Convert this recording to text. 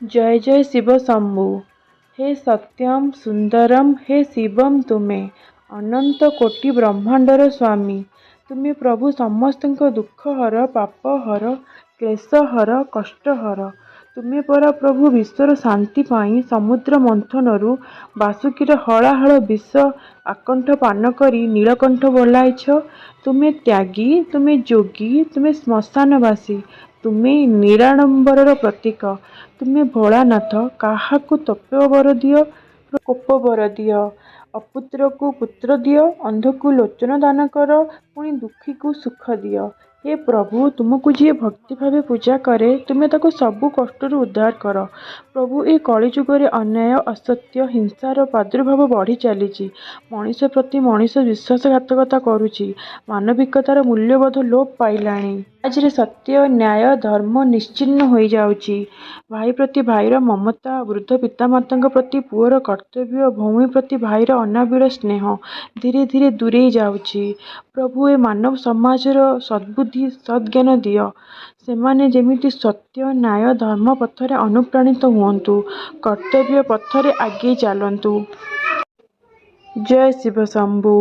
ଜୟ ଜୟ ଶିବ ଶମ୍ଭୁ। ହେ ସତ୍ୟମ୍ ସୁନ୍ଦରମ୍, ହେ ଶିବମ୍, ତୁମେ ଅନନ୍ତ କୋଟି ବ୍ରହ୍ମାଣ୍ଡର ସ୍ୱାମୀ। ତୁମେ ପ୍ରଭୁ ସମସ୍ତଙ୍କ ଦୁଃଖ ହର, ପାପ ହର, କ୍ଳେଶ ହର, କଷ୍ଟ ହର। ତୁମେ ପରା ପ୍ରଭୁ ବିଶ୍ୱର ଶାନ୍ତି ପାଇଁ ସମୁଦ୍ର ମନ୍ଥନରୁ ବାସୁକୀର ହଳାହଳ ବିଷ ଆକଣ୍ଠ ପାନ କରି ନୀଳକଣ୍ଠ ବୋଲାଇଛ। ତୁମେ ତ୍ୟାଗୀ, ତୁମେ ଯୋଗୀ, ତୁମେ ଶ୍ମଶାନବାସୀ, ତୁମେ ନିରାଡ଼ମ୍ବରର ପ୍ରତୀକ, ତୁମେ ଭୋଳାନାଥ। କାହାକୁ ତପ ବର ଦିଅ, କୋପ ବର ଦିଅ, ଅପୁତ୍ରକୁ ପୁତ୍ର ଦିଅ, ଅନ୍ଧକୁ ଲୋଚନ ଦାନ କର, ପୁଣି ଦୁଃଖୀକୁ ସୁଖ ଦିଅ। ହେ ପ୍ରଭୁ, ତୁମକୁ ଯିଏ ଭକ୍ତିଭାବେ ପୂଜା କରେ, ତୁମେ ତାକୁ ସବୁ କଷ୍ଟରୁ ଉଦ୍ଧାର କର। ପ୍ରଭୁ, ଏ କଳିଯୁଗରେ ଅନ୍ୟାୟ, ଅସତ୍ୟ, ହିଂସାର ପ୍ରାଦୁର୍ଭାବ ବଢ଼ି ଚାଲିଛି। ମଣିଷ ପ୍ରତି ମଣିଷ ବିଶ୍ୱାସଘାତକତା କରୁଛି। ମାନବିକତାର ମୂଲ୍ୟବୋଧ ଲୋପ ପାଇଲାଣି। ସମାଜରେ ସତ୍ୟ, ନ୍ୟାୟ, ଧର୍ମ ନିଶ୍ଚିହ୍ନ ହୋଇଯାଉଛି। ଭାଇ ପ୍ରତି ଭାଇର ମମତା, ବୃଦ୍ଧ ପିତାମାତାଙ୍କ ପ୍ରତି ପୁଅର କର୍ତ୍ତବ୍ୟ, ଭଉଣୀ ପ୍ରତି ଭାଇର ଅନାବିଳ ସ୍ନେହ ଧୀରେ ଧୀରେ ଦୂରେଇ ଯାଉଛି। ପ୍ରଭୁ, ଏ ମାନବ ସମାଜର ସଦ୍ବୁଦ୍ଧି ସଦ୍ଜ୍ଞାନ ଦିଅ। ସେମାନେ ଯେମିତି ସତ୍ୟ, ନ୍ୟାୟ, ଧର୍ମ ପଥରେ ଅନୁପ୍ରାଣିତ ହୁଅନ୍ତୁ, କର୍ତ୍ତବ୍ୟ ପଥରେ ଆଗେଇ ଚାଲନ୍ତୁ। ଜୟ ଶିବ ଶମ୍ଭୁ।